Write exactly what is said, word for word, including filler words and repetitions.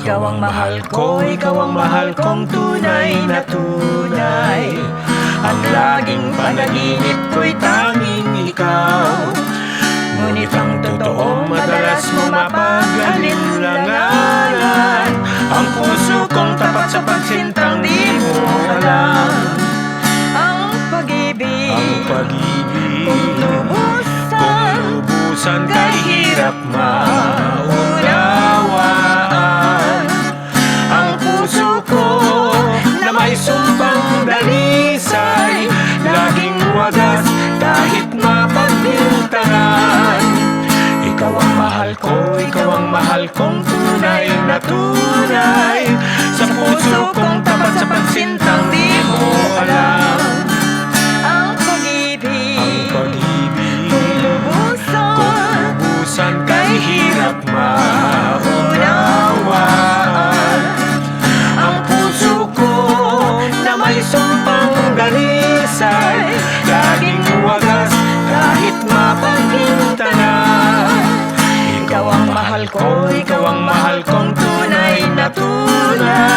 Ikaw ang mahal ko, ikaw ang mahal kong tunay na tunay. Ang laging panaginip ko'y tanging ikaw. Ngunit ang totoo, madalas mo mapag-alinlanganan. Ang puso kong tapat sa pagsintang di mo alam. Ang pag-ibig, ang pag-ibig, kung lubusan, kung lubusan kay hirap maunawaan. Ang puso ko na may sumpang dalisay, laging wagas kahit mapagbintangan. Ikaw ang mahal ko, ikaw ang mahal kong tunay na tunay. Sa puso kong tapat sa pagsintang di mo alam. Ang pag-ibig, ang pag-ibig, kung lubusan, kung lubusan kay hirap maunawaan. Ang puso ko na may sumpang dalisay, laging wagas kahit mapagbintangan. Ikaw ang mahal ko, ikaw ang mahal kong tunay na tunay.